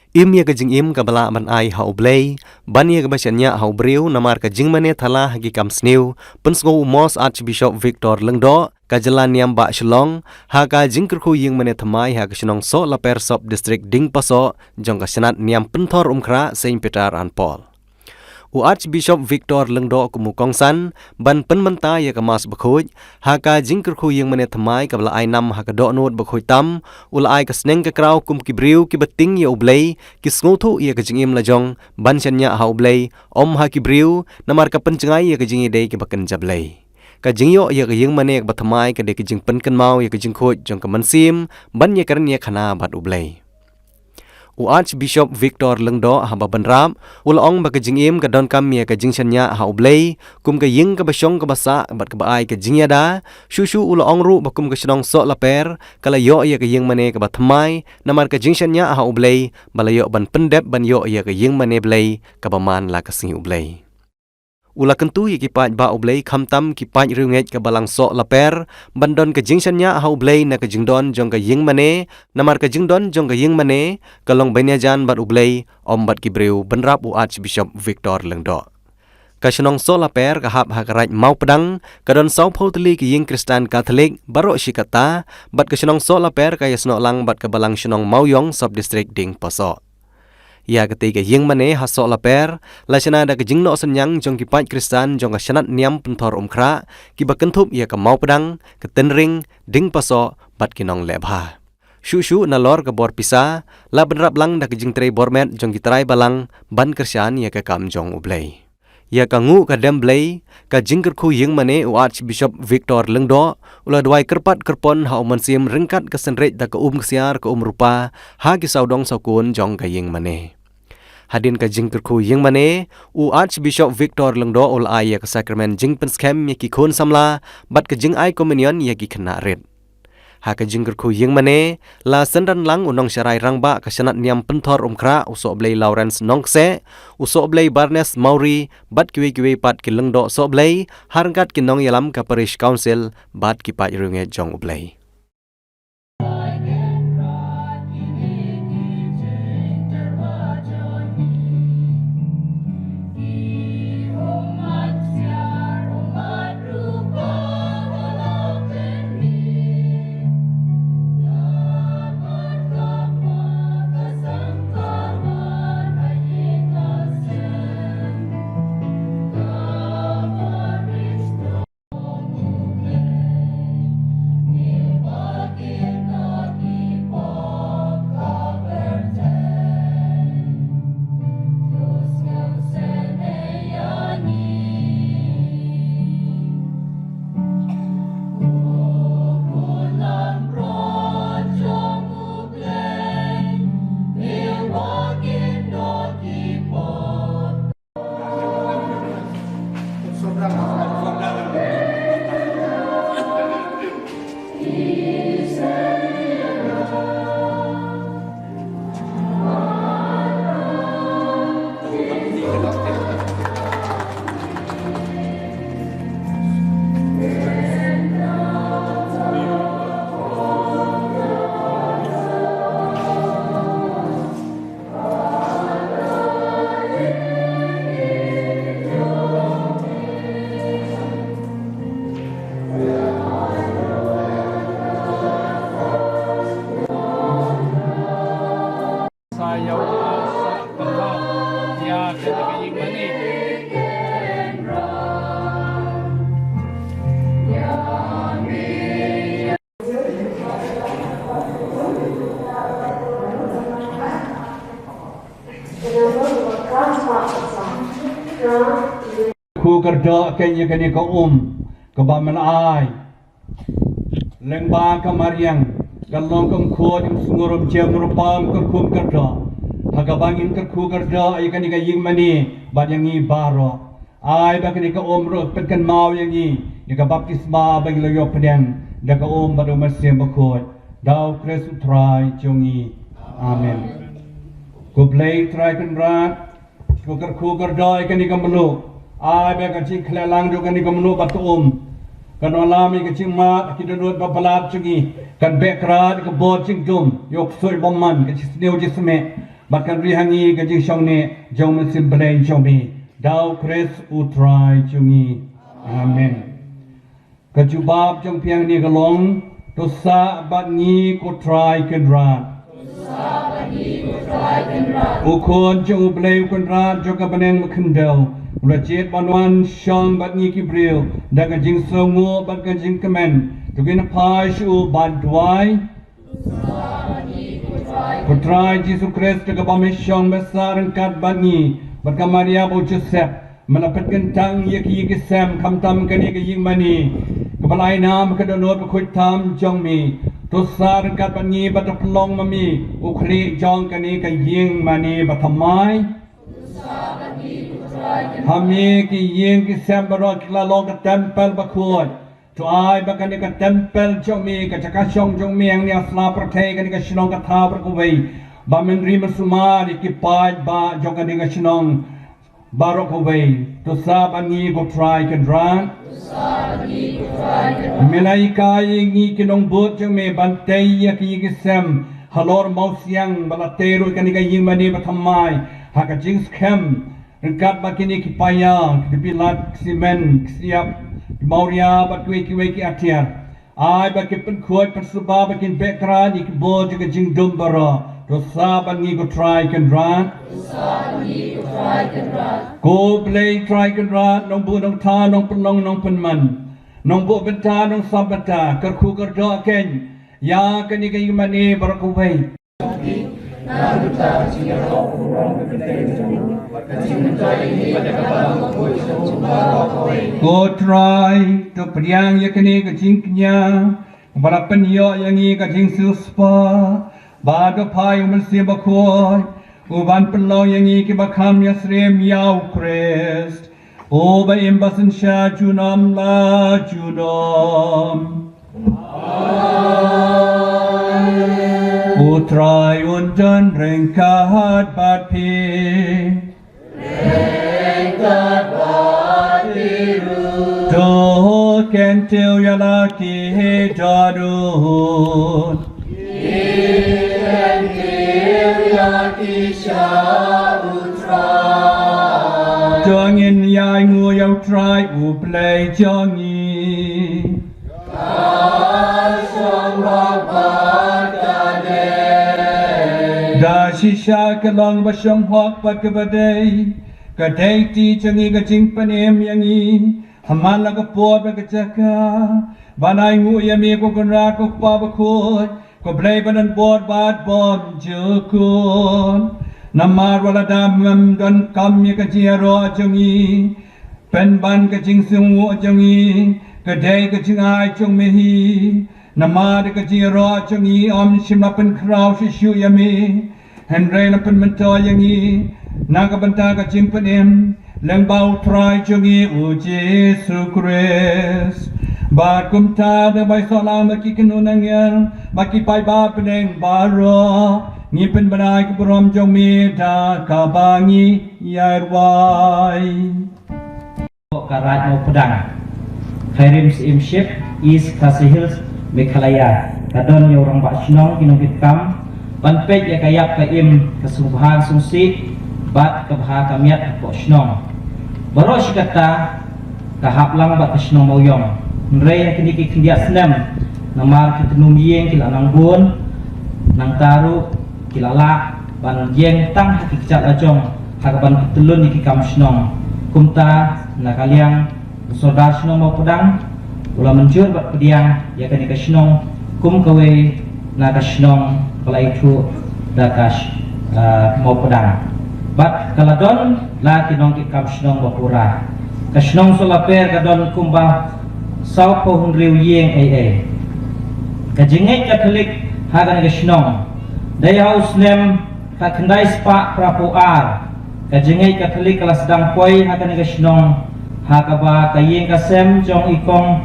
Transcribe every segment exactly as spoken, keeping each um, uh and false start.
Im ïa ka jingim kaba lah ban ai ha U Blei ban ïa kaba shaniah ha u briew namar ka jingmane thala ha ki kam sniew, pynsngew u Most Archbishop Victor Lyngdoh, ka jylla niam bah Shillong, ha ka jingkyrkhu ïingmane thymmai ha ka shnong Sohlaper, Sub District Dingpasoh, jong ka Synod Niam Pynthor Umkhrah Saint Peter and Paul. U Archbishop Victor Lyngdoh kum u kongsan ban pynmynta ïa ka Mass Bakhuid, ha ka jingkyrkhu ïingmane thymmai kaba la ai nam ha ka dohnud bakhuid tam, u la ai ka sneng ka kraw kum ki briew kiba tieng ïa U Blei, ki sngewthuh ïa ka jingim lajong ban shaniah ha U Blei, ym ha ki briew, namar ka pynjngai ïa ka jingïadei kaba kynja blei. Ka jingïoh ïa ka ïingmane kaba thymmai ka dei ka jingpynkynmaw ïa ka jingkhuid jong ka mynsiem ban ïakren ïakhana bad U Blei. U Archbishop Victor Lyngdoh haba bynrap, u la ong ba ka jingim ka donkam ïa ka jingshaniah ha U Blei kum ka ïing kaba shong kaba sah bad kaba ai ka jingïada. Shuh shuh u la ong ruh ba kum ka shnong Sohlaper ka la ïoh ïa ka ïingmane kaba thymmai namar ka jingshaniah ha U Blei, ba la ïoh ban pyndep ban ïoh ïa ka ïingmane Blei kaba man la ka sngi U Blei. U la kyntu ïa ki paidbah U Blei, khamtam ki paid riewngeit ka balang Sohlaper, ban don ka jingshaniah ha U Blei na ka jingdon jong ka ïingmane, namar ka jingdon jong ka ïingmane ka long bynïajan bad U Blei, ym bad ki briew, bynrap u Archbishop Victor Lyngdoh. Ka shnong Sohlaper ka hap ha ka raid Mawpdang, ka don sawphew tylli ki ïing Khristan Katholik baroh shi katta, bad ka shnong Sohlaper ka ïasnoh lang bad ka balang shnong Mawiong, Sub District Dingpasoh. Ïa katei ka ïingmane ha Sohlaper la shna da ka jingnoh synñiang jong ki paid Khristan jong ka Synod Niam Pynthor Umkhrah, kiba kynthup ïa ka Mawpdang, ka Tynring, Dingpasoh bad ki nongleh bha. Shuh shuh nalor ka bor pisa, la bynrap lang da ka jingtrei bor met jong ki trai balang ban kyrshan ïa ka kam jong U Blei. Ïa ka nguh ka dem Blei, ka jingkyrkhu ïingmane, u Archbishop Victor Lyngdoh u la duwai kyrpad kyrpon ha u Mynsiem ryngkat ka synreit da ka um ksiar ka um rupa ha ki sawdong sawkun jong ka ïingmane. Hadien ka jingkyrkhu ïingmane, u Archbishop Victor Lyngdoh u la ai ïa ka sakramen jingpynskhem ïa ki khun samla bad ka jingai komunion ïa ki khynnah rit. Ha ka jingkyrkhu ïingmane, la synran lang u nongsharai rangbah ka Synod Niam Pynthor Umkhrah, u Sohblei Lawrence Nongkseh, u Sohblei Barnes Mawrie, bad kiwei kiwei pat ki lyngdoh Sohblei, ha ryngkat ki nongïalam ka Parish Council, bad ki paid riewngeit jong U Blei. Kyrkhu kyrdoh ïa kane ka um kaba men ai. Lyngba ka mariang, kan long ka mkhuid, ka msngur, ka mjem, ka rupa, ka kyrkhu kyrdoh. Ha kaba ngin kyrkhu kyrdoh ïa kane ka ïingmane bad ïa ngi baroh. Ai ba kane ka um ruh pynkynmaw ïa ngi ïa ka baptisma ba ngi la ïoh pdiang da ka um bad u Mynsiem Bakhuid, da U Khrist U Trai jong ngi. Amen. Ko Blei Trai Kynrad, ko kyrkhu kyrdoh ïa kane ka mluh. Ai ba ka jingkhleh lang jong kane ka mluh bad ka um kan wallam ïa ka jingmad ki dohnud ba palat jong ngi, kan beh krad ka bor jingdum, ïoh ksuid bymman, ka jingsniew jingsmeh. Bad kan ri ha ngi ka jingshong ne jong u Mynsiem Blei jong mi. Da u Khrist u Trai jong ngi. Amen. Ka jubab jong phi hangne ka long, to sah bad ngi ko Trai Kynrad. U Khun jong u Blei u Kynrad jong ka bneng ba khyndew u la jied ban wan shong bad ngi ki briew da ka jingsngewnguh bad ka jingkmen. To ngin phai sha u ban duwai. Ko Trai Jisu Khrist, ka bym shong beit sah ryngkat bad ngi bad ka Maria bad u Joseph, me la pynkyntang ïa ki ïing ki sem, khamtam kane ka ïing mane kaba la ai nam ha ka dohnud bakhuid tam jong me. To sah ryngkat bad ngi bad to pynlong ma me u khlieh jong kane ka ïing mane bathymmai. Ha me ki ïing ki sem baroh ki la long ka templ bakhuid. To ai ba kane ka templ jong me, ka jaka shong jong me hangne ha sla pyrthei, kane ka shnong ka thaw baroh kawei, ba men ri men sumar ïa ki paidbah jong kane ka shnong baroh kawei. To sah bad ngi ko Trai Kynrad. Me la hikai ïa ngi ki nongbud jong me ban tei ïa ki ïing ki sem halor mawsiang, ba la tei ruh ïa kane ka ïing mane bathymmai ha ka jingskhem ryngkat bad kine ki paia, ki bilat, ki simen, ki siap, ki mawria bad kiwei kiwei ki atiar. Ai ba ki pynkhuid pynsuba ba kin beh krat ïa ki bor jong ka jingdum baroh. To sah bad ngi ko Trai Kynrad. Ko Blei Trai Kynrad, nongbuh nongthaw, nongpynlong nongpynman, nongbuh bynta nongsap bynta, kyrkhu kyrdoh keiñ ïa kane ka ïing mane baroh kawei. Ko Trai, to pdiang ïa kane ka jingkñia ba la pynïoh ïa ngi ka jingsiewspah, ba to phai u Mynsiem Bakhuid u ban pynlong ïa ngi kiba kham ïasyriem ïa u Khrist, uba im ba synshar junom la junom. U Trai un don ryngkat bad phi. To kyntiew ïa la ki dohnud. To ngin ïainguh ïa u Trai u Blei jong ngi. Da shisha ka long ba shong hok bad kaba dei, ka dei kti jong ngi ka jingpynim ïa ngi ha man la ka por bad ka jaka, ban ainguh ïa me ko Kynrad ko Kpa Bakhuid, ko Blei ba don bor bad bym jukut. Namar wat lada ngam donkam ïa ka jingïaroh jong ngi, pynban ka jingsngewnguh jong ngi ka dei ka jingai jong me hi. Namar ka jingïaroh jong ngi ym shym la pynkhraw shuh shuh ïa me, hynrei la pynmyntoi ïa ngi na ka bynta ka jingpynim lyngba u Trai jong ngi u Jisu Khrist. Bad kumta da bai soh lang bad ki kynhun angel bad ki paidbah bneng baroh, ngi pynbna ïa ka burom jong me da kaba ngi ïa rwai. Ka Raid Mawpdang, Khyrim Syiemship, East Khasi Hills, Meghalaya, ka don ïa u rangbah shnong, ki nongkitkam, ban peit ïa ka ïap ka im, ka sngewbha sngewsih bad ka bha ka miat hapoh shnong. Baroh shi katta ka hap lang bad ka shnong Mawïong. Hynrei ha kine ki khyndiat snem, namar ki tnum ïing ki la nang bun, nangta ruh ki la lah ban ïeng tang ha ki kjat lajong ha kaban pyntylun ïa ki kam shnong. Kumta na ka liang u Sordar shnong Mawpdang u la mynjur bad pdiang ïa kane ka shnong kum kawei na ka shnong ba la ithuh da ka sh-, ah, Mawpdang. Bad ka la don la ki nongkitkam shnong ba pura. Ka shnong Solaper ka don kumba sawphew hynriew ïing ei ei. Ka jingngeit Katholik ha kane ka shnong dei ha u snem ka khyndai spah phraphew ar, ka jingngeit Katholik ka la sdang poi ha kane ka shnong, ha kaba ka ïing ka sem jong i Kong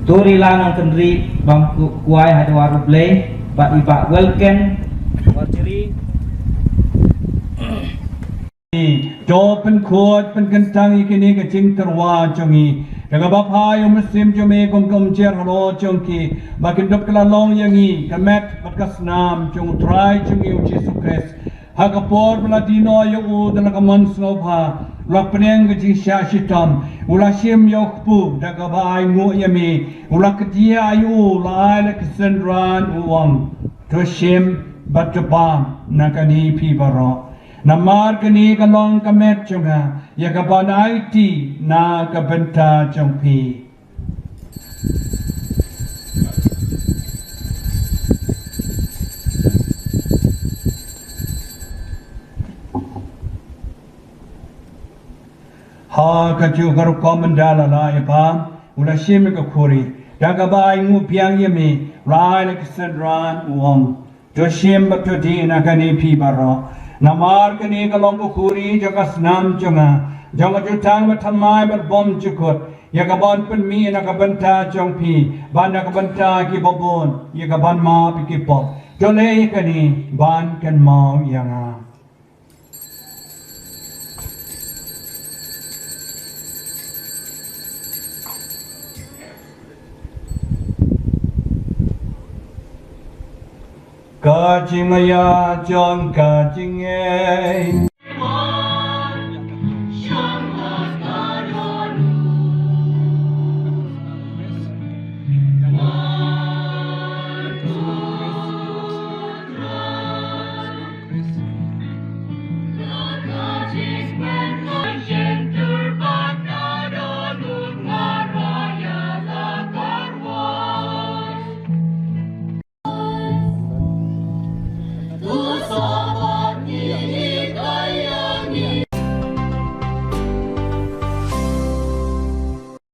Turila Nongkynrih Bamkwai ha Dwar U Blei bad i Bah Welken Warjri. To pynkhuid pynkyntang ïa kine ka jingtyrwa jong ngi da kaba phai u Mynsiem jong me kum ka umjer halor jong ki, ba kin dup kylla long ïa ngi ka met bad ka snam jong u Trai jong ngi u Jisu Khrist. Ha ka por ba la die noh ïa u da la ka mon sngewbha, u la pyneng ka jingshah shitom, u la shim ïa u kpu da kaba ainguh ïa me, u la kdiah ïa u, la ai la ka synran, u ong, to shim bad to bam na kane phi baroh. Namar kane ka long ka met jong nga, ïa kaban aiti na ka bynta jong phi. Ha kajuh ka rukom ynda la lah ïa u bam, u la shim ïa ka khuri da kaba ainguh biang ïa me, u la ai la ka synran, u ong, to shim bad to dih na kane phi baroh. Namar kane ka long ka khuri jong ka snam jong nga, jong ka jutang bathymmai bad bymjukut, ïa kaban pynmih na ka bynta jong phi bad na ka bynta kiba bun, ïa kaban map ïa ki pop. To leh ïa kane ban kynmaw ïa nga. Ka jingmaïa jong ka jingngeit.